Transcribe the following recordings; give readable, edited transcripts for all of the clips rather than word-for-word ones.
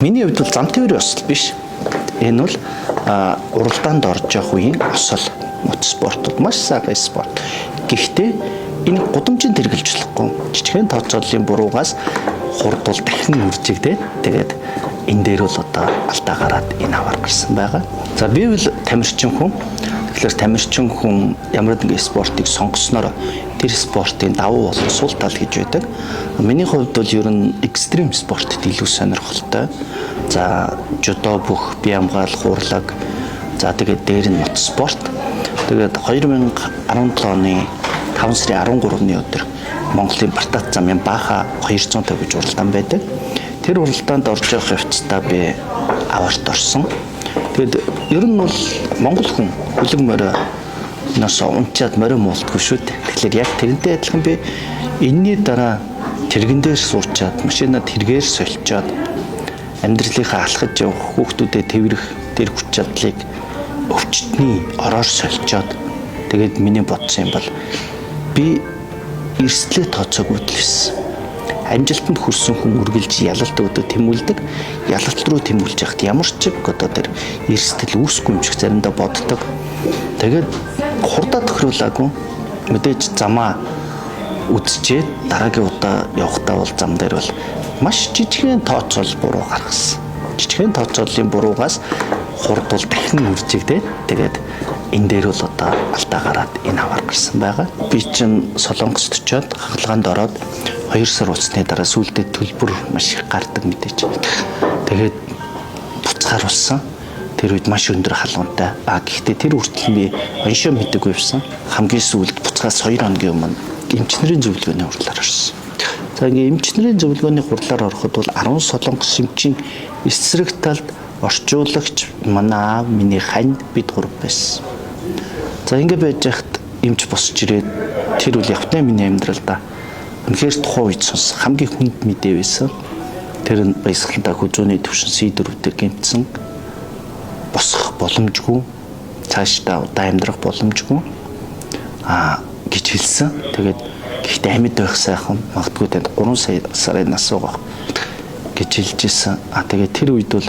Миний хувьд бол зам тээврийн осол биш. Энэ бол уралдаанд орж явах үеийн осол. Мотоспорт бол маш сайхан спорт. Гэхдээ энэ гудамжинд хэрэгжилж болохгүй. Жижигхэн тооцооллын буруугаас хурд бол дахин үржигдээд тэгээд энэ дээр бол одоо алдаа гараад энэ аваар гарсан байгаа. За би бол тамирчин хүн. Тэгэхээр тамирчин хүн ямар нэгэн спортыг сонгосноор тэр спортын давуу болон сул тал гэж байдаг. Миний хувьд бол ер нь экстрим спортод илүү сонирхолтой. За жүдо бүх бие хамгаалах, хурлаг. За тэгээд дээр нь мотоспорт. Тэгээд 2017 оны 5 сарын 13-ны өдөр Монголын Бартат замын Баха 250 гэж уралдаан байдаг. Тэр уралдаанд орж явах явцдаа би аварт орсон. Тэгээд ер нь бол монгол хүн хөлөг морой ноос унчаад морин муулдаггүй шүү дээ. Тэгэхээр яг тэрнтэй адилхан би энэний дараа тэрэгэн дээр суучаад машинаа тэргээр сольчоод амьдралынхаа алхаж явах хүүхдүүдэд тэрэх тэр хүч чадлыг өвчтний ороор сольчоод тэгээд миний бодсон юм бол би эрсдлээ тооцоогүй л байсан. Амжилтанд хүрсэн хүн үргэлж ялалт өгдөг, тэмүүлдэг. Ялалт руу тэмүүлж яхад ямар ч одоо тэр эрсдэл үүсэхгүй юм шиг заримдаа боддог. Тэгээд хурдаа тохируулаагүй. Мэдээж замаа үзчихэд дараагийн удаа явахдаа бол зам дээр бол маш жижигхэн тооцоол буруу гаргасан. Жижигхэн тооцооллын буруугаас хурд бол дахин үржигдээд тэгээд энэ дээр бол одоо алдаа гараад энэ аваар гарсан байгаа. Би чинь Солонгост очиод хагалгаанд ороод 2 сар уцсны дараа сүүлдээ төлбөр маш их гардаг мэдээж. Тэгээд буцааруулсан. Тэр үед маш өндөр халуунтай. А гэхдээ тэр хүртэл би оншоо мэдээгүй байсан. Хамгийн сүүлд буцаас 2 хоногийн өмнө эмчнэрийн зөвлөгөөний хурлаар орсон. За ингээ эмчнэрийн зөвлөгөөний хурлаар ороход бол 10 солонгос эмчийн эсрэг талд орчуулагч манай аав, миний хань бид гурав байсан. За ингээ байж хат эмч босч ирээд тэр үл явтны миний амьдралдаа үнэхээр тухайн үед сонс хамгийн хүнд мэдээ байсан. Тэр нь баясгалантаа хүзүүний төвшин C4-ээр гэмтсэн. Босох боломжгүй, цаашдаа удаан амьдрах боломжгүй гэж хэлсэн. Тэгээд гэхдээ амьд байх сайхан, магадгүй танд 3 сая сарын нас байгаа гэж хэлж ирсэн. А тэгээд тэр үед бол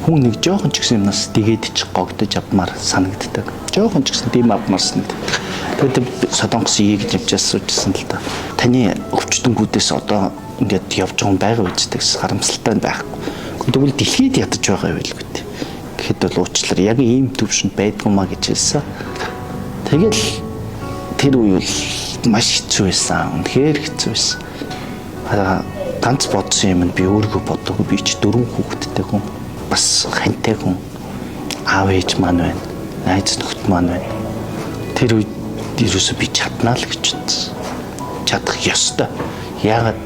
хүн нэг жоохон ч гэсэн юмнаас дэгээд ч гогдож авмаар санагддаг. Жоохон ч гэсэн дэм авмаар санагддаг. Тэгээд Солонгос ий гэж явж асуужсэн л да. Таны өвчтөнгүүдээс одоо ингээд явж байгаа юм байгаа үсттэй гэсэн харамсалтай байхгүй. Тэгвэл дэлхийд ядаж байгаа юм байлгүй дээ. Гэхэд бол уучлаар яг ийм төвшөнд байдгүй маа гэж хэлсэн. Тэгэл тэр үе бол маш хэцүү байсан. Үнэхээр хэцүү байсан. Ганц бодсон юм нь би өөрийгөө бодоогүй, би ч 4 хүүхэдтэй хүн, бас хантай хүн, аав ээж маань байна, найз нөхд маань байна. Тэр үед ерөөсөө би чаднаа л гэж бодсон. Чадах ёстой. Яагаад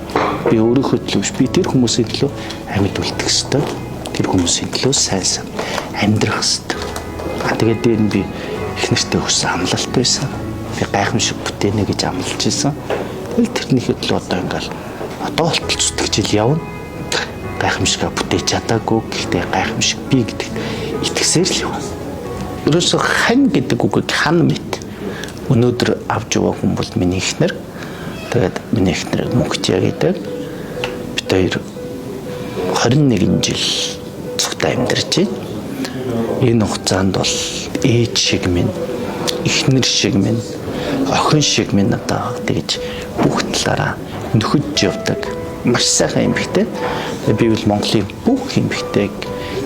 би өөрийнхөө төлөө биш, би тэр хүмүүсийн төлөө амьд үлдэх ёстой. Тэр хүмүүсийн төлөө сайн сайн амьдрах ёстой. Тэгээд дээр нь би их нэртэй өгсөн амлалт байсан. Би гайхамшиг бүтээнэ гэж амлаж исэн. Тэгэл тэрнийхээ төлөө одоо ингээл одоо болтол зүтгэж ил явна. Гайхамшигаа бүтээж чадаагүй. Гэхдээ гайхамшиг би гэдэгт итгэсээр л явна. Ерөөсөө хань гэдэг үгийг хан мэт. Өнөөдөр авч яваа хүн бол миний эхнэр. Тэгээд миний эхнэр Мөнхтия гэдэг. Бид хоёр 21 жил цугтаа амьдарч байна. Энэ хугацаанд бол ээж шиг минь, эхнэр шиг минь, охин шиг минь одоо тэгж бүх талаараа нөхөж явдаг. Маш сайхан эмэгтэй. Би бол Монголын бүх эмэгтэйг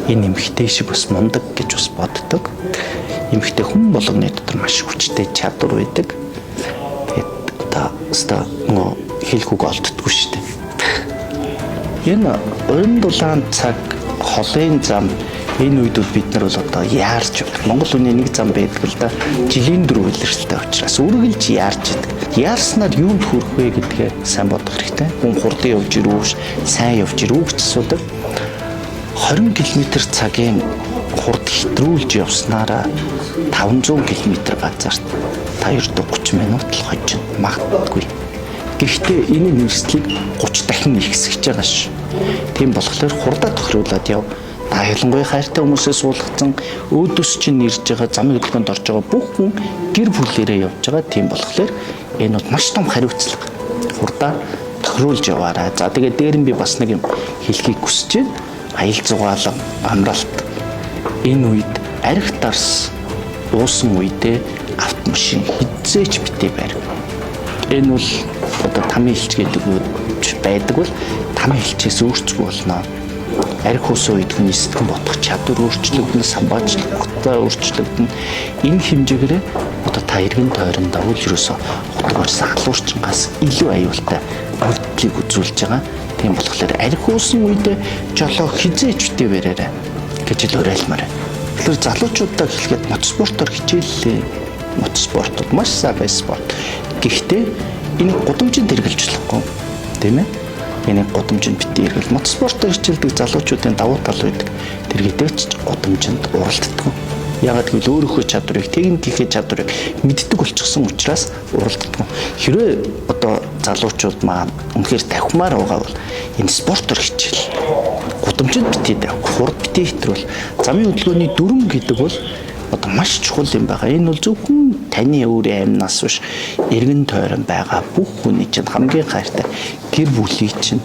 энэ эмэгтэй шиг бас мундаг гэж бас боддог. Эмэгтэй хүн болгоны дотор маш хүчтэй чадвар байдаг. Тэгээд одоо өстой нөгөө хэлэх үг олддоггүй шүү дээ. Энэ уран дулаан цаг холын зам энэ үед бол бид нар бол одоо яарч байдаг. Монгол хүний нэг зам байдаг л да. Жилийн 4 улиралтай учраас үргэлж яарч идэг. Яарснаар юунд хүрэх вэ гэдгээ сайн бодох хэрэгтэй. Хүн хурдан явж ирүүш, сайн явж ирүү гэж асуудаг. 20 км цагийн хурд хэтрүүлж явснараа 500 км газарт та ердөө 30 минут л хожино магадгүй. Гэхдээ энэ нэрслийг 30 дахин ихсгэж байгаа ш. Тийм болохоор хурдаа тохируулаад яв. Та ялангуяа хайртай хүмүүсээс суулгацсан өөдөөс чинь ирж байгаа замын хөдөлгөөнд орж байгаа бүх хүн гэр бүлээрээ явж байгаа. Тийм болохоор энэ бол маш том хариуцлага. Хурдаа тохируулж яваарай. За тэгээд дээр нь би бас нэг юм хэлхийг хүсэж байна. Аял зугаалга, амралт энэ үед арх дарс уусан үедээ автомашин хизээч битээ барь. Энэ бол одоо тамийн хилч гэдэг байдаг бол тамийн хилчээс өөрчлөх болно. Арх уусан үед хүний сэтгэн бодох чадвар өөрчлөгдөнө, самбаачлахтай өөрчлөгдөнө. Энэ хэмжээгээр одоо та эргэн тойрон давуул ерөөсө хутг орсон халуурчингаас илүү аюултай үйлдэлийг үзүүлж байгаа. Тийм болохоор арх уусан үед жолоо хизээч битээ бариарай гэж л уриалмаар. Тэгэхээр залуучуудаа хэлэхэд мотоспортоор хичээллээ. Мотоспортод маш сайхан спорт. Гэхдээ энийг гудамжинд хэрэглэж болохгүй. Тийм ээ? Энийг гудамжинд битгий хэрэгэл. Мотоспортоор хичээлдэг залуучуудын давуу тал байдаг. Тэр хэдий ч гудамжинд уралддаг. Яагаад гэвэл өөрийнхөө чадварыг, техникийнхээ чадварыг мэддэг болчихсон учраас уралддаг. Хэрвээ одоо залуучууд маань үнэхээр давхимаар байгаа бол энэ спортоор хичээл. Гудамжинд битгий давх, хурд битгий хэтрүүл. Замын хөдөлгөөний дүрэм гэдэг бол одоо маш чухал юм байгаа. Энэ бол зөвхөн таны өөрийн амнаас биш, эргэн тойрон байгаа бүх хүний чинь хамгийн хайртай гэр бүлийг чинь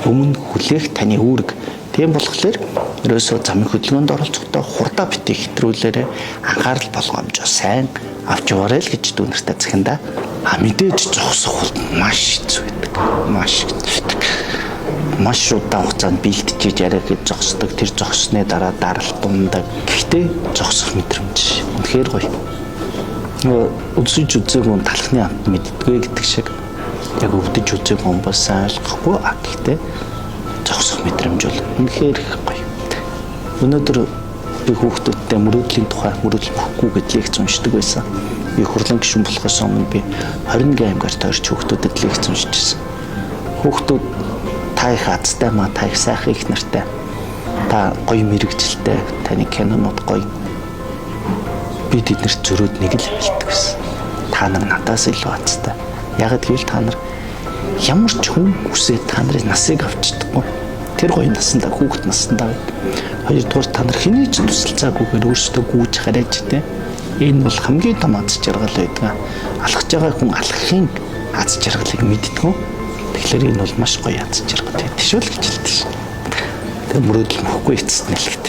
өмнө хүлээх таны үүрэг. Тийм болохоор ерөөсөө замын хөдөлгөөнд оролцохдоо хурдаа битгий хэтрүүлээрэ, анхаарал болгоомжоо сайн авч яваарай л гэж дүүнертэй захинда. А мэдээж зогсох бол маш хэцүү байдаг. Маш хэцүү байдаг. Маш удаан хугацаанд бэлтжиж яриа гэж зогсдог. Тэр зогссны дараа даралт ундаг. Гэхдээ зогсох мэдрэмж үнэхээр гоё. Нөгөө өдсөж үзээгүй хүн талхны амт мэддэггүй гэдэг шиг яг өвдөж үзээгүй хүн бас сайн ойлгохгүй. А гэхдээ зогсох мэдрэмж бол үнэхээр их гоё. Өнөөдөр би хүүхдүүдтэй мөрөөдлийн тухай мөрөөдөл мөхгүй гэж лекц уншдаг байсан. Би хурлын гишүүн болохоос өмнө би 21 аймгаар тойрч хүүхдүүдэд лекц уншиж байсан. Хүүхдүүд та их азтай маа, та их сайхан их нартай. Та гоё мэрэгжилтэй, таны кинонууд гоё. Би тэднэрт зөрөөд нэг л хэлдэг байсан. Та нар надаас илүү азтай. Яагаад гэвэл та нар ямар ч хүн хүсээ та нарын насыг авч чадахгүй. Тэр гоё насандаа, хүүхэд насандаа байд. Хоёрдугаар та нар хэний ч тусалцаагүйгээр өөрсдөө гүйж харайж тэ. Энэ бол хамгийн том аз жаргал байдаг. Алхаж байгаа хүн алхахын аз жаргалыг мэддэг. Тэгэхээр энэ бол маш гоё аз жаргал байдаг шүү л гэж хэлдэг шин. Тэгээ мөрөөдөл мөхгүй эцэст нэлэхэд.